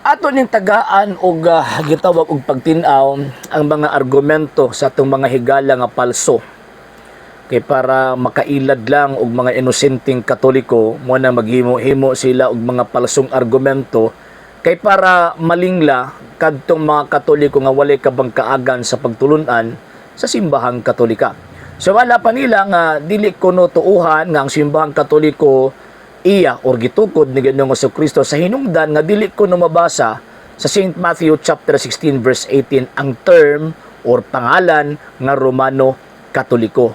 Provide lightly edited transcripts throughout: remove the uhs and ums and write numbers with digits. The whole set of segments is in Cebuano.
Ato ning tagaan og gitawag og pagtin-aw ang mga argumento sa atong mga higala nga palso kay para makailad lang og mga inosenteng Katoliko. Mo na maghimo-himo sila og mga palsong argumento kay para malingla kadtong mga Katoliko nga walay kabangkaagan sa pagtulunan sa Simbahang Katolika. So wala pa nila nga dili kuno tuuhan nga ang Simbahang Katoliko iya or gitukod ni Ginoong Kristo sa hinungdan nga dili kuno mabasa sa St. Matthew chapter 16 verse 18 ang term or pangalan nga Romano Katoliko.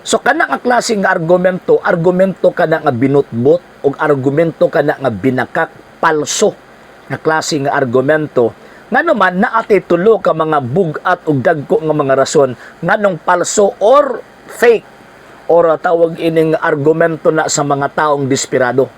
So kana nga klase nga argumento, argumento kana nga binutbot o argumento kana nga binakak, palso nga klase nga argumento. Ngano man naatay tulo ka mga bug-at ug dagko nga mga rason nganong palso or fake or tawag ining argumento na sa mga taong desperado.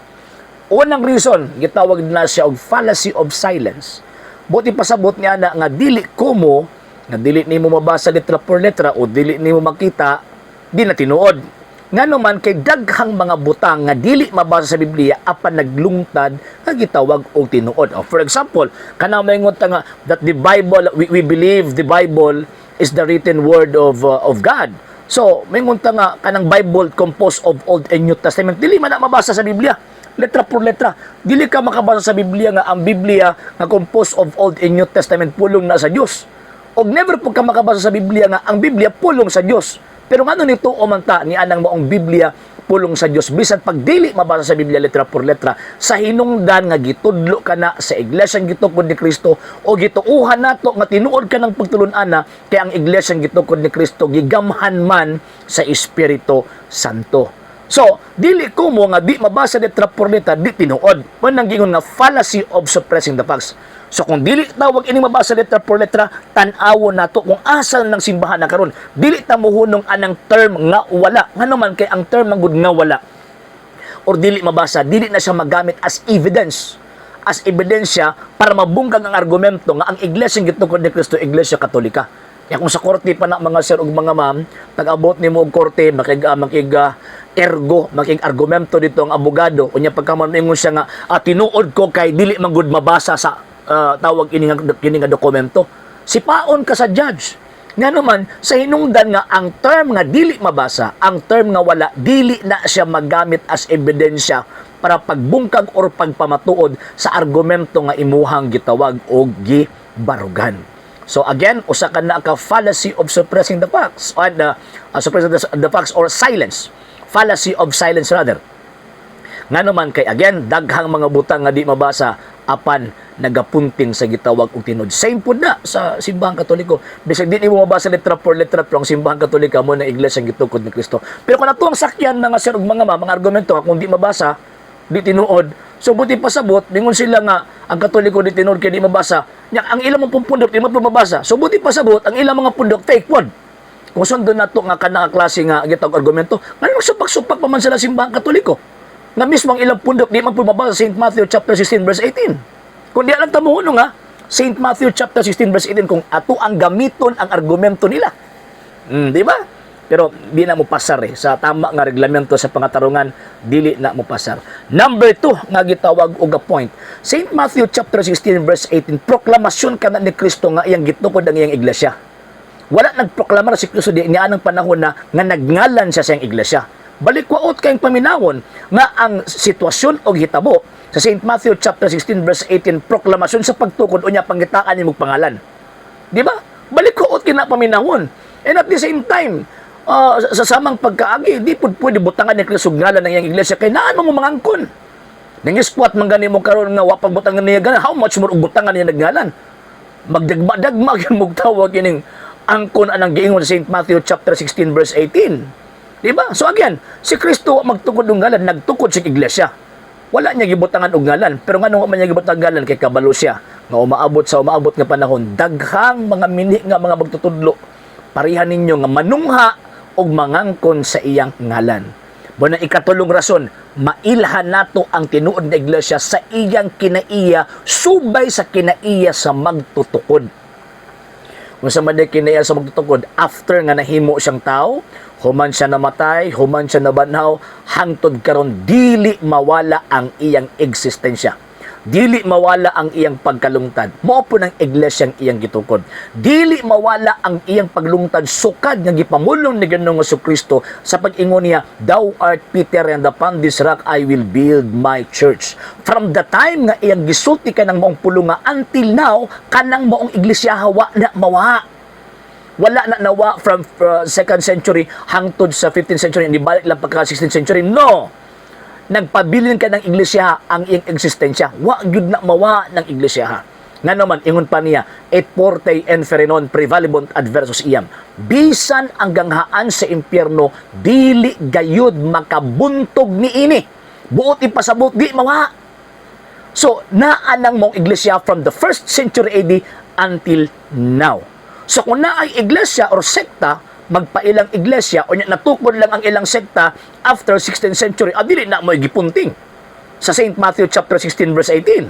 Unang reason, gitawag na siya og fallacy of silence. Buot pasabot niya na nga dili kumo nga dili nimo mabasa letra por letra o dili nimo makita, di na tinuod. Ngano man kay daghang mga butang nga dili mabasa sa Biblia apan naglungtad nga gitawag og tinuod. Oh, for example, kanang maingon ta nga that the Bible, we believe the Bible is the written word of God. So, maingon ta nga kanang Bible composed of Old and New Testament, dili man na mabasa sa Biblia letra por letra. Dili ka makabasa sa Biblia nga ang Biblia nga composed of Old and New Testament pulong na sa Dios. Og never po ka makabasa sa Biblia nga ang Biblia pulong sa Dios. Pero ngano nito o man ta ni anang maong Biblia pulong sa Dios bisan pag dili mabasa sa Biblia letra por letra, sa hinungdan nga gitudlo ka na sa Iglesia Gitukod ni Kristo o gituuhan nato nga tinuod ka ng pagtulun-an na kay ang Iglesia Gitukod ni Kristo gigamhan man sa Espiritu Santo. So, dili ko mo nga di mabasa letra por letra, di tinuod. Mao nang giingon nga fallacy of suppressing the facts. So kung dili tawag ini mabasa letra por letra, tan-awon nato kung asa ng simbahan na karon. Dili ta mohunong anang term nga wala. Ngano man kay ang term man gud nga wala or dili mabasa, dili na siya magamit as evidence, as ebidensya para mabungkag ang argumento nga ang Iglesia Gitukod ni Kristo, Iglesia Katolika. Kaya kung sa korte pa na, mga sir ug mga ma'am, pag-abot nimo og korte, makig ergo, makig argumento dito ang abogado, unya pagkaman ingon siya nga tinuod ko kay dili man gud mabasa sa tawag ini nga kini nga dokumento. Sipaon ka sa judge. Nga naman, sa hinungdan nga ang term nga dili mabasa, ang term nga wala, dili na siya magamit as ebidensya para pagbungkag or pagpamatuod sa argumento nga imuhang gitawag o gibarugan. So again, usa ka na ka fallacy of suppressing the facts and suppressing the facts or silence. Fallacy of silence rather. Nga naman kay again, daghang mga butang nga di mabasa apan nagapunting sa gitawag og tinuod. Same pud na sa Simbahang Katoliko. Bisag di nimo mabasa letra por letra, pero ang Simbahang Katolika mo na Iglesia Gitukod ni Kristo. Pero kung ato ang sakyan, mga sir ug mga ma'am, mga argumento kung di mabasa, di tinuod. So buot pasabot, ningon sila nga ang Katoliko di tinuod kay di mabasa. Nya ang ilang mga pundok di man mabasa. So buot pasabot, ang ilang mga pundok fake pod. Kung sundon nato nga kana klase nga gitawag argumento, ngano supak-supak pa man sila Simbahang Katoliko? Nga mismo ang ilang pundok di man po mabasa St. Matthew chapter 16 verse 18. Kung di alam ta mo nga St. Matthew chapter 16 verse 18 kung ato ang gamiton ang argumento nila. Di ba? Pero di na mo pasar eh. Sa tama nga reglamento sa pangatarungan, dili na mo pasar. Number 2 nga gitawag og a point. St. Matthew chapter 16 verse 18, proklamasyon kana ni Kristo nga iyang gitukod ang iyang iglesia. Wala nagproklamar si Kristo di niya anang panahon na nga nagngalan siya sa iyang iglesia. Balikwaot kayong paminawon nga ang sitwasyon og hitabo sa St. Matthew chapter 16 verse 18, proklamasyon sa pagtukod, unya pangitaan nimo pangalan. Di ba? Balikwaot kina paminawon. And at the same time, sa samang pagkaagi, di pud pwede butangan ni Kristo og ngalan ng iyang iglesia kay naan mo mangangkon. Nang squat man gani mo karon nga wa pagbutangan niya ganan, how much more og butangan niya naggalan? Magdagma-dagma gyud mong tawag kining angkon anang giingon sa St. Matthew chapter 16 verse 18. Di ba? So again, si Kristo wa magtukod og ngalan, nagtukod sa iglesia. Wala niya gibutangan og ngalan, pero ngano man niya gibutangan ngalan? Kay kabalo siya nga umaabot sa umaabot nga panahon, daghang mga minhi nga mga magtutudlo pareha ninyo nga manungha og mangangkon sa iyang ngalan. Mao na ikatulong rason, mailhan nato ang tinuod na iglesia sa iyang kinaiya subay sa kinaiya sa magtutukod. Kung sa man kinaiya sa magtutukod, after nga nahimo siyang tao, human siya namatay, human siya nabanhaw, hangtod karon dili mawala ang iyang eksistensya. Dili mawala ang iyang pagkalungtad. Mao po ng iglesyang iyang gitukod. Dili mawala ang iyang paglungtad sukad nga gipamulong ni Ginoong Kristo sa pag-ingon niya, "Thou art Peter, and upon this rock I will build my church." From the time nga iyang gisulti kanang maong pulong nga until now, kanang maong iglesia wa na mawa, wala na nawa from second century hangtod sa 15th century, hindi balik lang pagka 16th century. No, nagpabilin ka ng iglesia ang iyang eksistensya. Wa gyud na mawa ng iglesia. Nga naman, ingon pa niya, "Et portae inferi non praevalebunt adversus eam." Bisan ang ganghaan sa impyerno, dili gayud makabuntog ni ini. Buot ipasabot, di mawa. So, naa nang mong iglesia from the first century AD until now. So, kung naay iglesia or sekta, magpailang iglesia, o nya natukod lang ang ilang sekta after 16th century, ah, dili na mo gipunting sa St. Matthew chapter 16 verse 18.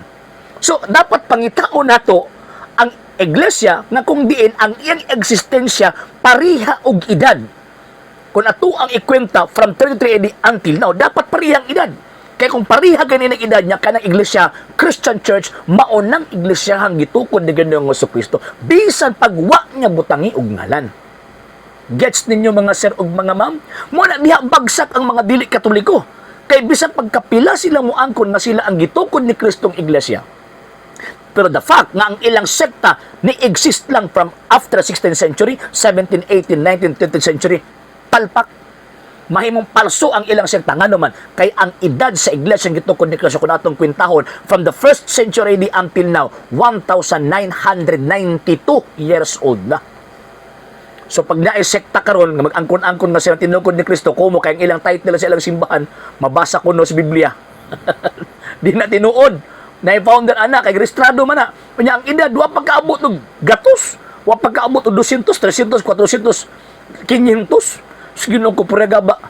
So, dapat pangitaon nato ang iglesia nga kung diin ang iyang eksistensya pariha og edad. Kung ato ang ikwenta from 33 AD until now, dapat parihang edad. Kaya kung pariha gani ng edad niya kanang iglesia, Christian Church, maunang iglesyahang gitukod ni Ginoong Kristo bisan pagwa niya butangi og ngalan. Gets ninyo, mga sir ug mga ma'am? Mo na diha bagsak ang mga dili Katoliko. Kay bisan pagkapila sila moangkon nga sila ang gitukod ni Kristong iglesia. Pero the fact nga ang ilang sekta ni exist lang from after 16th century, 17, 18, 19, 20th century, palpak, mahimong palso ang ilang sekta. Nga naman kay ang edad sa iglesia gitukod ni Kristo, kung atong kwentahon from the first century AD until now, 1992 years old na. So pag naay sekta karon nga mag-angkon-angkon nga sila tinukod ni Kristo, kumo kay ang ilang title sa ilang simbahan mabasa kuno sa Biblia, di na tinuod. Na founder ana kay registrado man na. Unya ang edad wa pagkaabot og gatos, wa pagkaabot og 200, 300, 400, 500. Sige ko purega ba.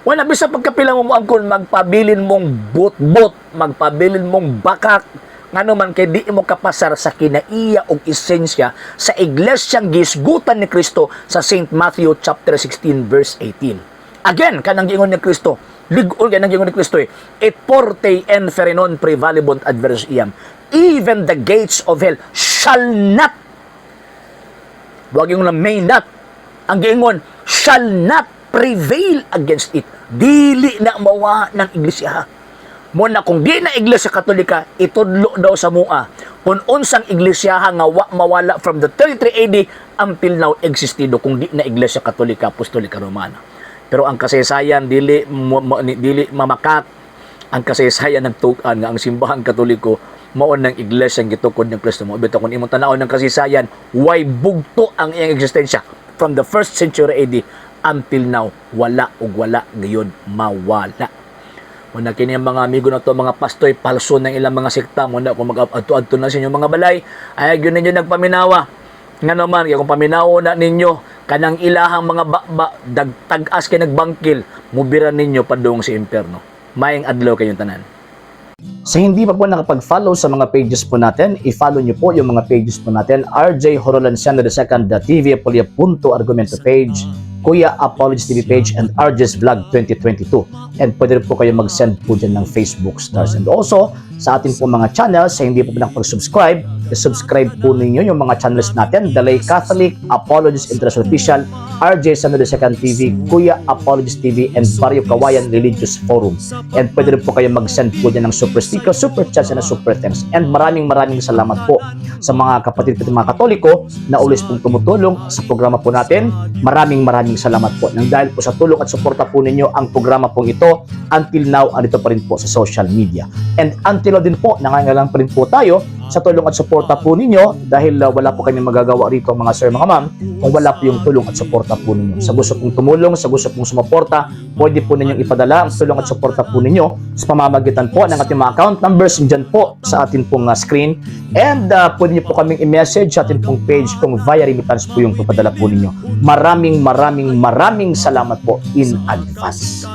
Wala, bisa pagkapila mo moangkon, magpabilin mong bot-bot, magpabilin mong bakak, ngano man kay di mo kapasar sa kinaiya og esensya sa iglesyang gisgutan ni Kristo sa St. Matthew chapter 16 verse 18. Again, kanang giingon ni Kristo, lig-on kanang giingon ni Kristo eh, "Et portae inferi non praevalebunt adversus eam." Even the gates of hell shall not, wag yung na may not, ang giingon, shall not prevail against it. Dili na mawa ng iglesia. Mo na kung di na Iglesia Katolika, itudlo daw sa mua kung unsang iglesia nga wa mawala from the 33 AD until now existido kung di na Iglesia Katolika Apostolika Romana. Pero ang kasaysayan dili dili mamakak. Ang kasaysayan nagtukan nga ang Simbahang Katoliko mao ng iglesia ang gitukod ng Kristo. Mo bitaw kung imong tan-awon ng kasaysayan, way bugto ang iyang eksistensya from the first century AD until now, wala ug wala ngayon mawala. Muna kini ang mga amigo na to, mga pastoy, palso ng ilang mga sekta. Muna kung mag-adto-adto na sa inyong mga balay, ay yun ninyo nagpaminawa. Nga naman, kaya kung paminaw na ninyo, kanang ilahang mga baba, dagtag-as kay nagbangkil, mubira ninyo padung sa impyerno. Maayong adlaw kayong tanan. Sa hindi pa po nakapag-follow sa mga pages po natin, i-follow nyo po yung mga pages po natin: RJ Horolanciano II, TV Apolia Punto Argumento page, Kuya Apologies TV page, and RJ's Vlog 2022. And pwede rin po kayo mag-send po dyan ng Facebook stars. And also, sa atin po mga channels, sa hindi po nakapag-subscribe, i-subscribe po ninyo yung mga channels natin: Dalay Catholic, Apologies International Official, RJ Sano II TV, Kuya Apologies TV, and Barrio Kawayan Religious Forum. And pwede rin po kayo mag-send po dyan ng super sticker, super chats, and super thanks. And maraming maraming salamat po sa mga kapatid ko, mga Katoliko na always pong tumutulong sa programa po natin. Maraming maraming salamat po. Nang dahil po sa tulong at suporta po ninyo, ang programa pong ito until now andito pa rin po sa social media. And until now din po, nangangailangan pa rin po tayo sa tulong at suporta po ninyo dahil wala po kami magagawa rito, mga sir, mga ma'am, kung wala po yung tulong at suporta po ninyo. Sa gusto pong tumulong, sa gusto pong sumuporta, pwede po ninyong ipadala ang tulong at suporta po ninyo sa pamamagitan po ng ating mga account numbers dyan po sa atin pong screen. And pwede niyo po kaming i-message sa atin pong page kung via remittance po yung papadala po ninyo. Maraming maraming maraming salamat po in advance.